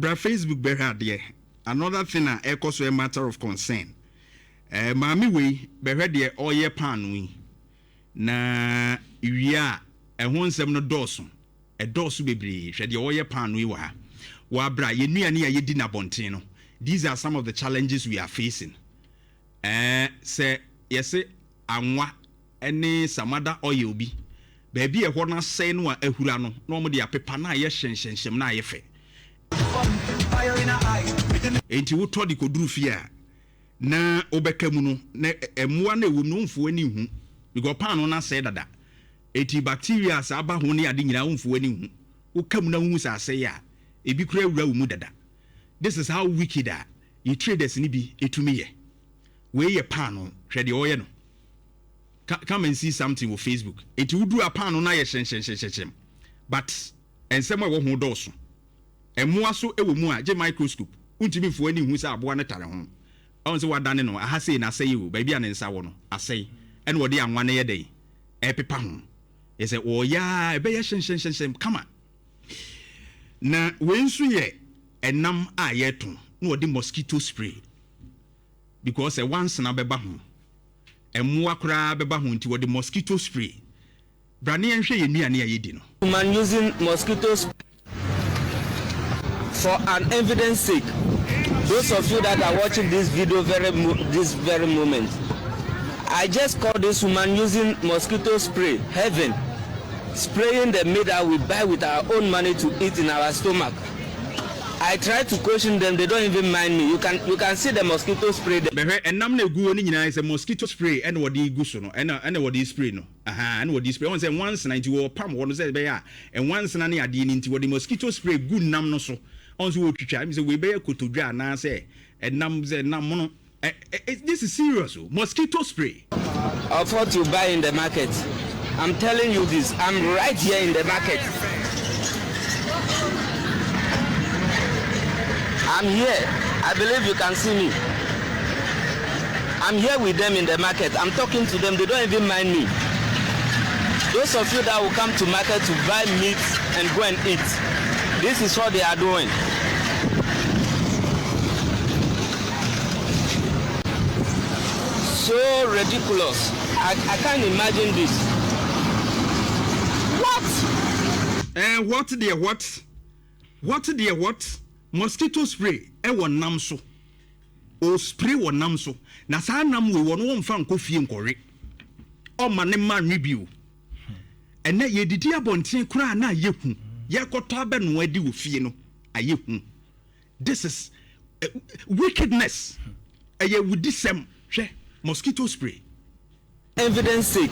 Bra Facebook bɛhwɛ adeɛ. Another thing a ɛkɔ so yɛ matter of concern. Eh, maame wei, bɛhwɛ deɛ ɔreyɛ paano yi. Na wie a, ɛho nsɛm no dɔɔso. Ɛdɔɔso bebree. Hwɛ deɛ ɔreyɛ paano yi wɔ ha. Wɔ abra, yɛn nnuane a yɛdi no abɔnten no, these are some of the challenges we are facing. Eh, sɛ yɛse anwa ne some other oil bi, baabi a ɛhɔ no asɛe no a ahura no, na wɔde apepa na ayɛ hyɛnhyɛnhyɛm na ayɛ fɛ. Enti wotɔ de kɔduru fie a, na wobɛka mu no, na mmoa no a ɛwɔ mu no, womfa w'ani nhu because paanoo no asɛe dada. Enti bacteria a aba ho ne ade nyinaa womfa w'ani nhu. Woka mu na wohu sɛ asɛe a, ebi koraa awura wo mu dada. This is how wicked a yɛ traders no bi tumi yɛ. Wei yɛ paanoo, hwɛ deɛ ɔreyɛ no. Come and see something wɔ Facebook. Enti woduru a paanoo no ayɛ hyɛnhyɛnhyɛnhyɛnhyɛm but nsɛm a ɛwɔ ho dɔɔso. Mmoa so wɔ mu a, gye microscope. Wontumi mfa w'ani nhu sɛ aboa no tare ho. Ɔhu sɛ wɔadane no, aha sei no asɛe o, baabi a ne nsa wɔ no, asɛe. Ɛna wɔde anwa no yɛ dɛn? Ɛrepepa ho. Yɛ sɛ wɔreyɛ ara, ɛbɛyɛ hyɛnhyɛnhyɛnhyɛn kama. Na wei nso yɛ ɛnam a yɛretɔn na wɔde mosquito spray because ɛwansena bɛba ho, mmoa koraa bɛba ho nti wɔde mosquito spray. Bra na yɛnhwɛ yɛn nnuane a yɛdi no. Man using mosquito spray for an evidence sake those of you that are watching this video very this very moment I just caught this woman using mosquito spray heaven spraying the meat that we buy with our own money to eat in our stomach I try to caution them they don't even mind me you can you can see the mosquito spray there. Bɛhwɛ ɛnam no a ɛgu hɔ no nyinaa sɛ mosquito spray ɛna wɔde gu so no ɛna ɛna wɔde spray no. Ahaa ɛna wɔde spray, wɔn sɛ nwansena nti wɔpam hɔ no sɛ ɛbɛyɛ a nwansena ne adeɛ no nti wɔde mosquito spray gu nam no so, wɔn sɛ wɔtwitwa, ɛmi sɛ wei bɛyɛ kotodwe anaasɛ ɛnam sɛ nam mono, ɛ ɛ this is serious o, mosquito spray. Of what you buy in the market I'm telling you this I'm right here in the market I'm here I believe you can see me I'm here with them in the market I'm talking to them they don't even mind me those of you that will come to market to buy meat and go and eat this is what they are doing. So ridiculous I, I can't imagine this what. Eh, what deɛ what what deɛ what mosquito spray ɛwɔ nam so. O spray wɔ nam so na saa nam wei wɔn wɔnfa nkɔ fie nkɔwe ɔma ne mma nwe bio ɛnɛ yɛdidi abɔnten koraa na ayɛ hu yɛkɔtɔ abɛnoa adi wɔ fie no ayɛ hu this is uh, wickedness ɛyɛ wudisɛm hwɛ mosquito spray. Evidence sake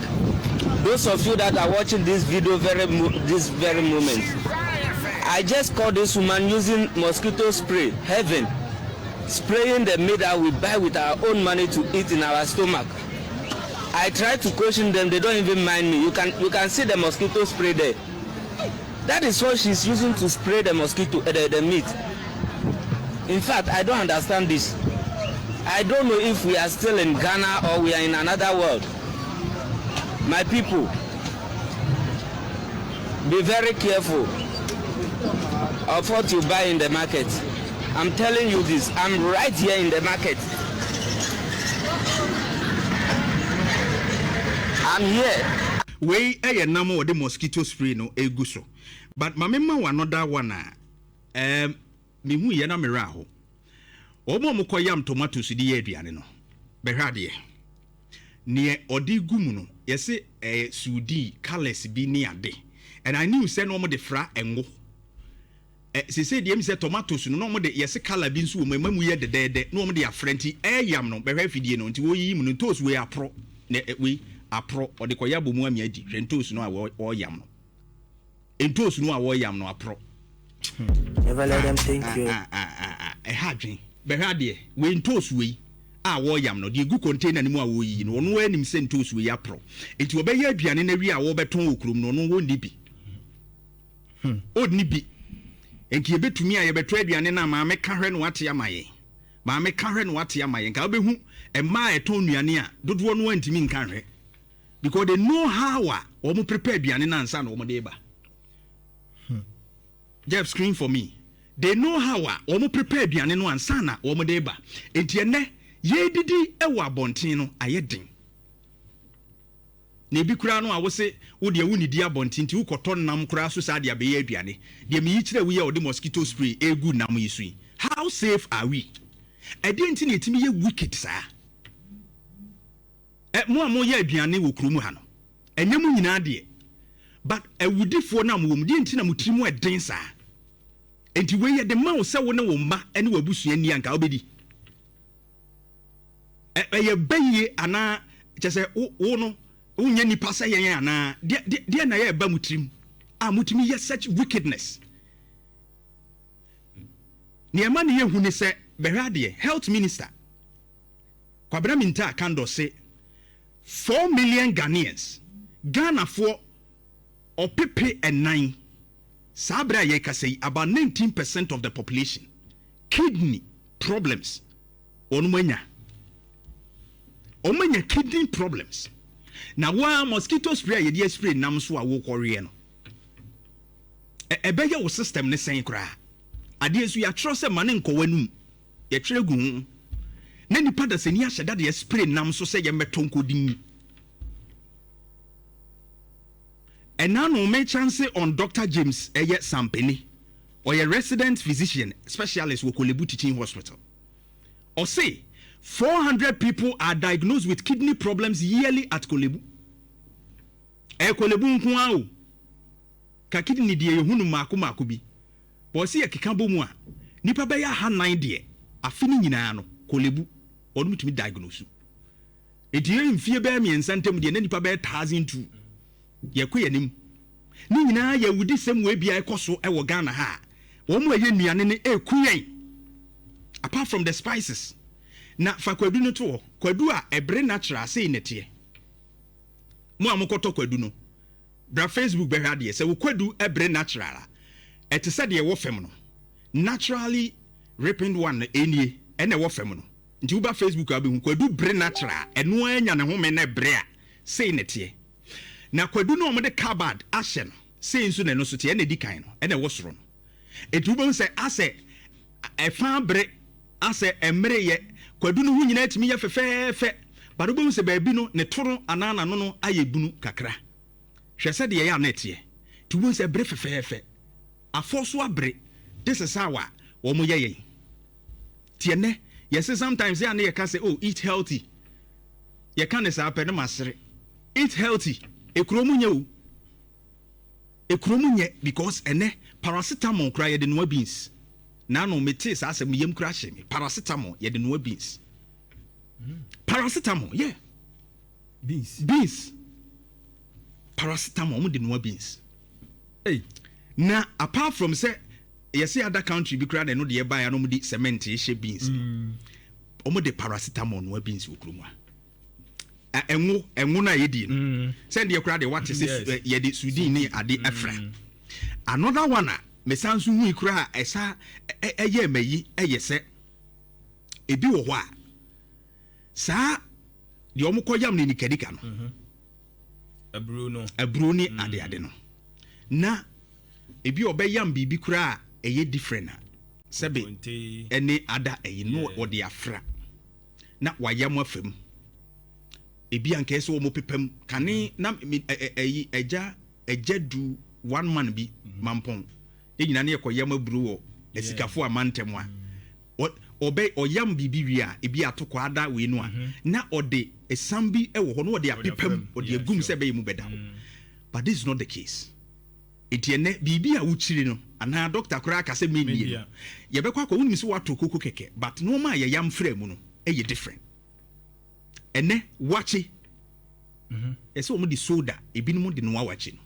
those of you that are watching this video very this very moment I just caught this woman using mosquito spray heaven spraying the meat that we buy with our own money to eat in our stomach I try to caution them they don't even mind me you can you can see the mosquito spray there that is what she's using to spray the mosquito uh, the, the meat in fact I don't understand this I don't know if we are still in Ghana or we are in another world my people be very careful of what you buy in the market I'm telling you this I'm right here in the market I'm here. Wei yɛ nam a wɔde mosquito spray no egu so but ma me ma wo another one a um, mehu yɛ na me werɛ aho. Wɔn a wɔkɔ yam tomatoes de yɛ aduane no, bɛhwɛ adeɛ. Neɛ ɔde gu mu no, yɛse ɛyɛ suudii, colours bi ne ade. And I knew sɛ na wɔde fra ngo. Ɛ seesei deɛ ɛmi sɛ tomatoes no na wɔde yɛse colour bi nso wɔ mu, ɛma mu yɛ dɛdɛɛdɛ na wɔde afra nti ɛyam no, bɛhwɛ afidie no, nti wɔyiyi mu no, ntoos wei aporɔ, na wei aporɔ, ɔde kɔyɛ abomu amia adi, hwɛ ntoos no a wɔyam no. Ntoosi no a wɔyam no aporɔ. Never let them think you. Ah, ah, ah, ah, ɛha adwen. Bɛhwɛ adeɛ. Wei ntoosi wei a wɔyam no, deɛ egu container no mu a wɔreyiyi no, ɔno anim sɛ ntoosi wei aporɔ. Nti wɔbɛyɛ aduane no awie a wɔbɛtɔn wɔ kurom no, ɔno wɔnni bi. Ɔnni bi. Nti yɛbɛtumi a yɛbɛtɔ aduane no a maame ka hwɛ na wate ama yɛn. Maame ka hwɛ na wate ama yɛn. Nka wobɛhu mmaa a ɛtɔn nnuane a dodoɔ no ara ntumi nka nhwɛ. Because they know how a wɔn prepare aduane no ansa na wɔn de ba. Hmm. Jeff screen for me. They know how a wɔn prepare aduane no ansa na wɔn de ba. Enti ɛnnɛ yɛredidi wɔ abɔnten no ayɛ den. Na ebi koraa no a wose wo deɛ wonnidi abɔnten nti wokɔtɔ nam koraa so saa de abɛyɛ aduane. Deɛ meyi kyerɛ wo yi a wɔde mosquito spray regu nam yi so yi, how safe are we? Ɛdeɛn nti na yɛtumi yɛ wicked saa? Ɛ, mo a moyɛ aduane wɔ kurom ha no, ɛnyɛ mo nyinaa deɛ, but awudifoɔ no a mowɔ mu, deɛn nti na mo tiri mu ɛden saa? Enti wei yɛde ma wo sɛ wo ne wo mma ne w'abusua nni a nka wobɛdi? Ɛ, ɛyɛ bayie anaa kyɛ sɛ wo, wo no wonyɛ nipa sɛ yɛn anaa? Deɛ, deɛ, deɛ na ɛyɛ ɛba mo tirim a motumi yɛ such wickedness? Nea ɛma no yɛ hu ne sɛ, bɛhwɛ adeɛ, health minister Kwabena Mintah Akandoh se 4 million Ghanaians, Ghanafoɔ 400,000, saa berɛ a yɛrekasa yi, about 19% of the population, kidney problems wɔn anya. Wɔn anya kidney problems. Na wo ara mosquito spray a yɛde aspray nam so a wokɔweɛ no, ɛbɛyɛ wo system ne sɛn koraa? Adeɛ nso yɛatwerɛ sɛ ma ne nkɔ w'anum. Yɛtwerɛ gu ho. Na nipa dasani ahyɛ da de spray nam so sɛ yɛmmɛtɔ nkɔdi mu. Ɛna no me chance on Dr. James ɛyɛ Sampene. Ɔyɛ resident physician specialist wɔ Korle Bu Teaching Hospital. Ɔse 400 people are diagnosed with kidney problems yearly at Korle Bu. Ɛyɛ Korle Bu nko ara o. Ka kidney deɛ yɛhu no mmaako mmaako bi. But ɔse yɛkeka bɔ mu a, nipa bɛyɛ 400 deɛ afe no nyinaa no Korle Bu wɔn tumi diagnose. Eti yɛ mfie bɛyɛ 3 ntam deɛ na nipa bɛyɛ 1,002. Yɛkɔ yɛn anim. Ne nyinaa yɛ awudi sɛm wɔ ebia ɛkɔ so ɛwɔ Ghana ha a wɔn a ɛyɛ nnuane no ɛku yɛn. Apart from the spices. Na fa kwadu no to hɔ. Kwadu a ɛbere natural sei na ɛteɛ. Mo a mokɔtɔ kwadu no, bra Facebook bɛhwɛ adeɛ. Sɛ wo kwadu ɛbere natural a, ɛte sɛ deɛ ɛwɔ fam no. Naturally ripened one no ɛnie, ɛna ɛwɔ fam no. Nti woba Facebook a wobɛhu kwadu bere natural, ɛno ara nya ne home na ɛbere a, sei na ɛteɛ. Na kwadu no a wɔde carbide ahyɛ no, sei nso na ɛno nso teɛ, ɛna ɛdi kan no, ɛna ɛwɔ soro no. Enti wobɛhu sɛ asɛ ɛfa bere, asɛ ɛmmereyɛ, kwadu no ho nyinaa tumi yɛ fɛfɛɛfɛ, but wobɛhu sɛ baabi no ne to no anaa n'ano no ayɛ bunu kakra. Hwɛ sɛdeɛ ɛyɛ a na ɛteɛ. Nti wobɛhu sɛ ɛbere fɛfɛɛfɛ. Afɔ so abere. This is how a wɔn yɛ yɛn. Nti ɛnɛ, yɛse sometimes yɛ a na yɛka sɛ, oh, eat healthy. Yɛka ne saa pɛ ne masere. Eat healthy. Ekuro mu nyɛ o. Ekuro mu nyɛ because ɛnɛ paracetamol koraa yɛde noa beans. Naano metee saa asɛm yam koraa hyɛ me. Paracetamol yɛde noa beans. Paracetamol, yeah. Beans. Beans. Paracetamol wɔn de noa beans. Hey. Na apart from sɛ yɛsɛ other country bi koraa na ɛno deɛ ɛbaeɛ na wɔn de cement hyɛ beans. Wɔn de paracetamol noa beans wɔ kurom ha. Ɛngo no a yɛdi no, sɛ deɛ koraa deɛ wate sɛ yɛde sudin ne ade afra. Another one a mesan nso hui koraa a ɛsa ɛyɛ mayi ɛyɛ sɛ ebi wɔ hɔ a saa deɛ wɔn kɔ yam ne nikadika no, aburo no, aburo ne ade ade no, na ebi ɔbɛyam biribi koraa a ɛyɛ different a sɛbe ɛne ada ɛyi no wɔde afra na wayam afa mu. Ebi anka ɛsɛ wɔn pepam kane na ɛyi ɛgya du one man bi mampɔn yɛn nyinaa ne yɛkɔ yam aburo wɔ asikafo amantam a ɔbɛ ɔyam biribi wie a, ebi atoko ada wei no a, na ɔde esam bi wɔ hɔ na ɔde apepam, ɔde agum sɛ ɛbɛyɛ mu bɛda hɔ. But this is not the case. Eti ɛnɛ biribi a wokyiri no anaa doctor koraa ka sɛ mennie no, yɛbɛkɔ akɔ wonim sɛ woato koko kɛkɛ, but nneɛma a yɛyam frɛ mu no ɛyɛ different. Ɛnɛ wakye ɛsɛ wɔn de soda, ebinom de noa wakye no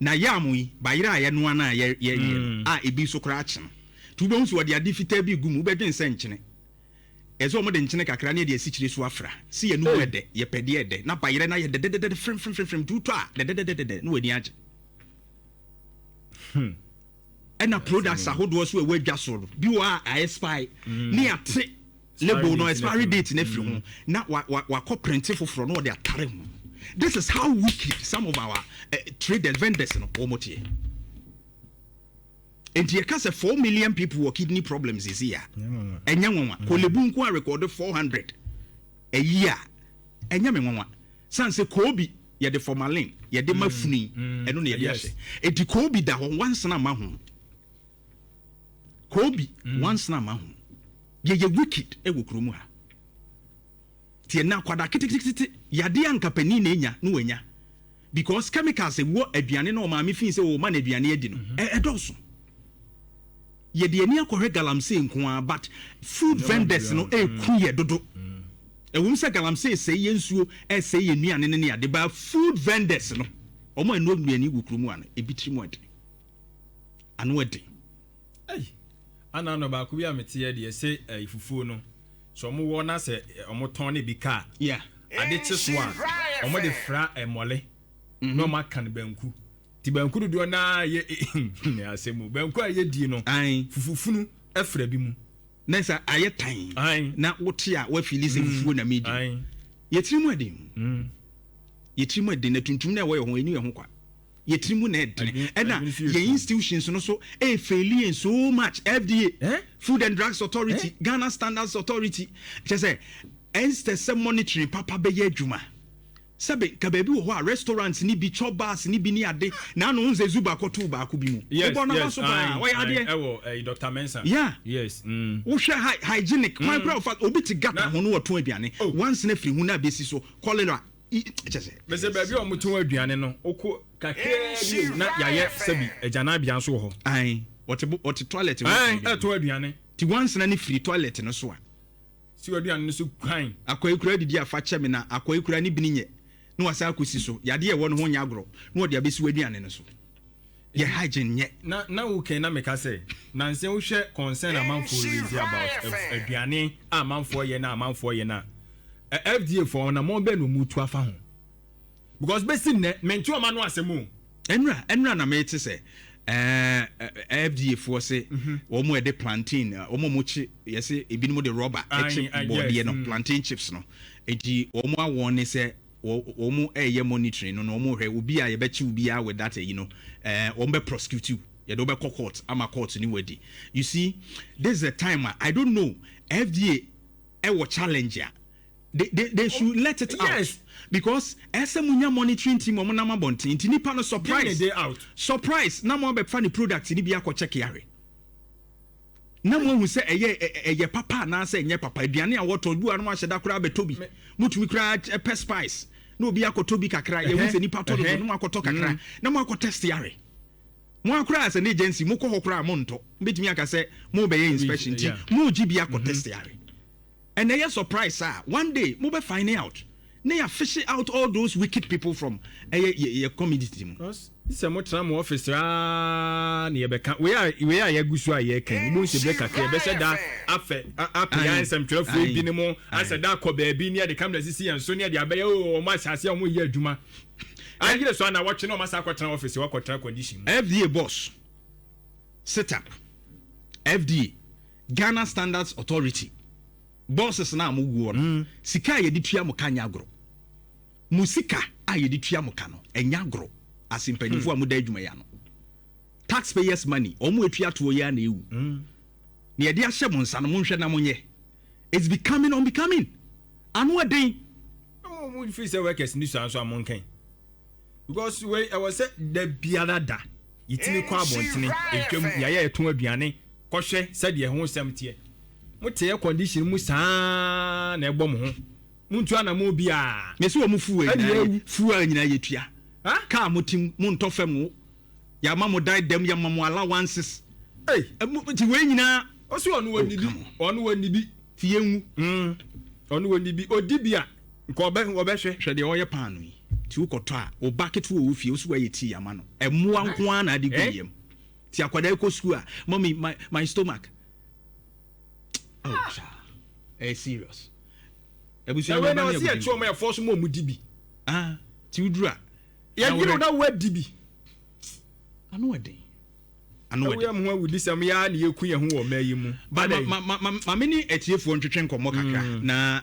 na yam yi bayerɛ a yɛnoa no a yɛyɛ no a, ebi nso koraa akye no nti wobɛhu sɛ wɔde ade fitaa bi gu mu, wobɛdwen sɛ nkyene. Ɛsɛ wɔn de nkyene kakra ne yɛde asikyire so afra si yɛn mu ɛdɛ, yɛpɛ deɛ ɛdɛ na bayerɛ na yɛ dɛdɛdɛdɛ fremfremfrem nti wotɔ a dɛdɛdɛdɛdɛ na w'ani agye. Ɛna products ahodoɔ so ɛwɔ adwa so no bi wɔ a expire ne yɛate label no expiry date na afiri ho na wakɔ print foforɔ na wɔde atare ho. This is how wicked some of our traders, vendors no wɔn teɛ. Nti yɛka sɛ 4 million people wɔ kidney problems sisi a, ɛnyɛ nwanwa. Korle Bu nko a record 400 a year, ɛnyɛ me nwanwa. San sɛ koobi yɛde formalin yɛde ma funu yi, ɛno na yɛde ahyɛ. Eti koobi da hɔ wansena ma ho, koobi wansena ma ho. Yɛyɛ wicked ɛwɔ kurom ha. Tiɛ na akwadaa ketekete yadeɛ anka panin na enya na wanya, because chemicals ɛwɔ aduane na ɔmaame fi sɛ ɔma no aduane adi no ɛdɔɔso. Yɛde ani akɔhwɛ galamsey nko ara, but food vendors no ɛɛku yɛ dodo. Ɛwom sɛ galamsey sɛe yɛ nsuo, ɛsɛe yɛ nnuane no ne ade, but food vendors no, ɔmo a ɛnoa nnuane wɔ kurom a no, ebi tiri mu ɛden, ano ɛden. Ei, ana no baako bi a meteɛ deɛ sɛ ɛyɛ fufuo no sɛ ɔmo wɔ na sɛ ɔmo tɔn ne bi kaa ade kye so a, ɔmo de fra ɛmɔle na ɔmo aka no banku. Ti banku dodoɔ naa yɛ asɛm mu banku a yɛdie no, fufufunu ɛfra bi mu. Na sɛ ayɛ tan na wote a, woafili sɛ fufuo na medi. Yɛtiri mu ɛden, yɛtiri mu ɛden na tuntum na ɛwɔ yɛ ho ɛni yɛ ho kwa. Yɛtiri mu na ɛdene. Ɛna yɛn institutions no so ɛfail yɛn so much. FDA, Eh? Food and Drugs Authority, Ghana Standards Authority, kyɛ sɛ ɛnsɛ sɛ monitoring papa bɛyɛ adwuma. Sɛbe ka baabi wɔ hɔ a restaurants ni bi, chop bars ni bi ni ade na ano sɛ zuba kɔtoo baako bi mu. Wobɔ n'aba so paa, ɔyɛ adeɛ. Ɛwɔ Dr Mensa. Wohwɛ hygienic kwan kora ɔfa obi te gutter ho no wɔtɔn aduane. Once na firi ho na abɛsi so cholera kyɛ sɛ. Mɛsɛ baabi a wɔtɔn aduane no, wokɔ kakraa bi na yɛayɛ sɛbi agyanabea nso wɔ hɔ. Ayi, ɔte ɔte toilet ho. Ɛtɔn aduane. Ti once na ne firi toilet no so a, si aduane no so kwan. Akɔyi kura didi afa kyɛ me na akɔyi kura ne bini nyɛ na wasa akɔsi so yadeɛ ɛwɔ no ho nyɛ agorɔ na wɔde abɛsi w'aduane no so. Yɛ hygiene nyɛ. Na wo kɛn na meka sɛ nansi wohwɛ concern amanfoɔ raise about aduane a amanfoɔ yɛ na amanfoɔ yɛ na FDA foɔ ɔnamɔn bɛɛ na ɔmu tu afa ho, because bɛsi nnɛ mente ɔma no asɛm o. Ɛnura na mete sɛ FDA foɔ se wɔn mo ɛde plantain, wɔn a wɔkye, yɛsɛ ebinom de rubber ɛkye bɔɔdeɛ no, plantain chips no. Eti wɔn awɔn ne sɛ wɔn ɛyɛ monitoring no na wɔn hwɛ obi a yɛbɛkye obiara with that ɛyi no, wɔn bɛ prosecute you, yɛde wɔbɛkɔ court ama court ni wadi. You see, this is the time a I don't know, FDA ɛwɔ challenge a they should let it out because ɛsɛ mo nya monitoring team, wɔn nam abɔnten nti nipa no surprise day out. Surprise na mo abɛfa ne product ni bi akɔ check yare na mo ahu sɛ ɛyɛ papa anaasɛ ɛnyɛ papa. Aduane a wɔtɔ bi wa no, mo ahyɛ da koraa abɛtɔ bi, motumi koraa ɛpɛ spice na obi akɔtɔ bi kakra, yɛhu sɛ nipa tɔ dodo na mo akɔtɔ kakra na mo akɔ test yare. Mo akora as an agency, mo kɔ hɔ koraa, mo ntɔ, mbɛtumi aka sɛ mo bɛyɛ inspection nti mo gye bi akɔ test yare. And ɛyɛ surprise a one day mo bɛ find out na yà fish out all those wicked people from ɛyɛ yɛ community mu. Sɛ mo tena mo office aa na yɛbɛka wei a yɛgu so a yɛka yi, mo nsɛ bɛ kakra yɛbɛhyɛ da afɛ apɛ yɛn nsɛmtwerɛfoɔ bi ne mo asɛ da akɔ baabi ne yɛde camera sisi yɛn so ne yɛde abɛyɛ o, ɔmo ahyɛ ase a ɔmo yɛ adwuma ayere so ana wɔtwe na ɔmo asa akɔtena office, wakɔtena condition mu. FDA boss, sit up. FDA, Ghana Standards Authority bosses na mo guɔ no, sika a yɛde tua mo ka nyɛ agorɔ. Mo sika a yɛde tua mo ka no ɛnyɛ agorɔ. Ase mpanyinfoɔ a mo da adwuma yi ano, taxpayers money, wɔn etua toɔ yi a na ewu na yɛde ahyɛ mo nsa no, mo nhwɛ na mo nyɛ. It's becoming unbecoming, ano ɛden. Mo firi sɛ workers ni sua nso a mo nkɛn, because wei ɛwɔ sɛ da biara da yɛtumi kɔ abɔntene etwam yɛayɛ ɛtɔn aduane kɔhwɛ sɛdeɛ ɛho nsɛm teɛ. Mo te air condition mu saa na ɛbɔ mo ho, mo ntu anamɔ biara. Mesi wɔn fuel nyinaa yɛ fuel nyinaa yɛ tua kaa mo tim, mo ntɔ fam wo, yàmà mo dan dɛm, yàmà mo allowances. Ti wei nyinaa. Ɔsi ɔno wɔ nibi, ɔno wɔ nibi. Ti yɛn wu. Ɔno wɔ nibi, odi bi a nka ɔbɛ ɔbɛhwɛ. Hwɛ deɛ ɔyɛ paano yi, ti wokɔtɔ a ɔba ketewa wɔ fie, wosi wɔayɛ tii ama no, ɛmoa nko ara na ade gu yam. Ti akwadaa kɔ sukuu a, "Mommy, my stomach." Oh, ɛyɛ serious. Abusua bɛ ba ne ɛwɔ ɛkyi wɔn yɛ fɔso mu, ɔmo di bi. Ah, ti wuduru a. Yɛ yiri na wo di bi. Ano ɛden, ano ɛden. Ɛwɔ yɛ mo ho awudi sɛm yaa na yɛku yɛn ho wɔ ɔman yi mu. Ba ma ma ma maame ne atiefoɔ ntwetwe nkɔmmɔ kakra na.